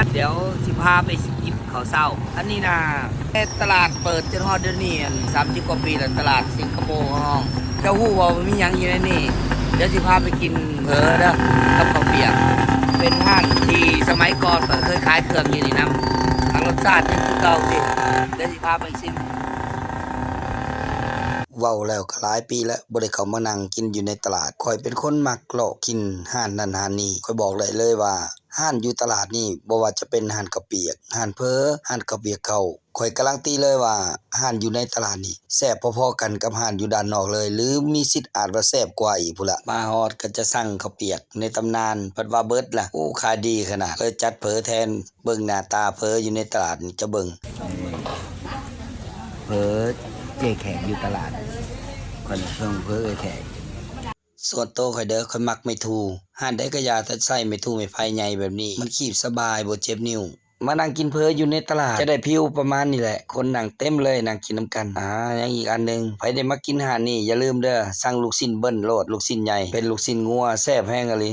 ດຽວຊິພາໄປກິນເຂົ້າເຊົ້າ. ອັນນີ້ນະ ແຕ່ຕະຫຼາດເປີດຈົນຮອດດຽວນີ້ ອັນ ສາມສິບກວ່າປີແລ້ວ ຕະຫຼາດສິງກະໂປຂອງເຮົາ. ເຈົ້າຮູ້ບໍ່ວ່າມີຫຍັງຢູ່ໃນນີ້? ດຽວຊິພາໄປກິນເຝີເດີ້ ກັບເຂົ້າປຽກ. ເປັນຮ້ານທີ່ສະໄໝກ່ອນຂ້ອຍເຄີຍຂາຍເຄື່ອງຢູ່ນີ້ນຳ. ທາງລົດຊາດຍັງຄືເກົ່າຕິ. ດຽວຊິພາໄປຊິມ. ເວົ້າແລ້ວກໍຫຼາຍປີແລ້ວ ບໍ່ໄດ້ເຂົ້າມານັ່ງກິນຢູ່ໃນຕະຫຼາດ. ຂ້ອຍເປັນຄົນມັກເລາະກິນຮ້ານນັ້ນຮ້ານນີ້. ຂ້ອຍບອກໄດ້ເລີຍວ່າ ຮ້ານຢູ່ຕະຫຼາດນີ້ ບໍ່ວ່າຈະເປັນຮ້ານເຂົ້າປຽກ, ຮ້ານເຝີ, ຮ້ານເຂົ້າປຽກເຂົ້າ, ຂ້ອຍກາລັນຕີເລີຍວ່າ ຮ້ານຢູ່ໃນຕະຫຼາດນີ້ແຊບພໍໆກັນກັບຮ້ານຢູ່ດ້ານນອກເລີຍ ຫຼື ມີສິດອາດວ່າແຊບກວ່າອີກພຸ້ນລະ. ມາຮອດກໍຈະສັ່ງເຂົ້າປຽກໃນຕຳນານ ພັດວ່າເບິດລະ. ໂອ້ ຂາຍດີຂະໜາດ ເລີຍຈັດເຝີແທນ. ເບິ່ງໜ້າຕາເຝີຢູ່ໃນຕະຫຼາດນີ້ ຈະເບິ່ງ. ເຝີເຈ້ແຂກຢູ່ຕະຫຼາດ ຂ້ອຍນີ້ເພິ່ງເຝີເອື້ອຍແຂກ. ສ່ວນໂຕຂ້ອຍເດີ້ ຂ້ອຍມັກແມ່ທູ. ຮ້ານໃດກໍຢ່າ ແຕ່ໃຊ້ແມ່ທູໄມ້ໄຜ່ໃຫຍ່ແບບນີ້ ມັນຄີບສະບາຍ ບໍ່ເຈັບນິ້ວ. ມານັ່ງກິນເຝີຢູ່ໃນຕະຫຼາດ ຈະໄດ້ຟີວປະມານນີ້ແຫຼະ. ຄົນນັ່ງເຕັມເລີຍ ນັ່ງກິນນຳກັນ. ອາ ຍັງອີກອັນໜຶ່ງ ໃຜໄດ້ມາກິນຮ້ານນີ້ ຢ່າລືມເດີ້ ສັ່ງລູກຊີ້ນເບິ່ນໂລດ, ລູກຊີ້ນໃຫຍ່ ເປັນລູກຊີ້ນງົວ ແຊບແຮງອີ່ຫຼີ.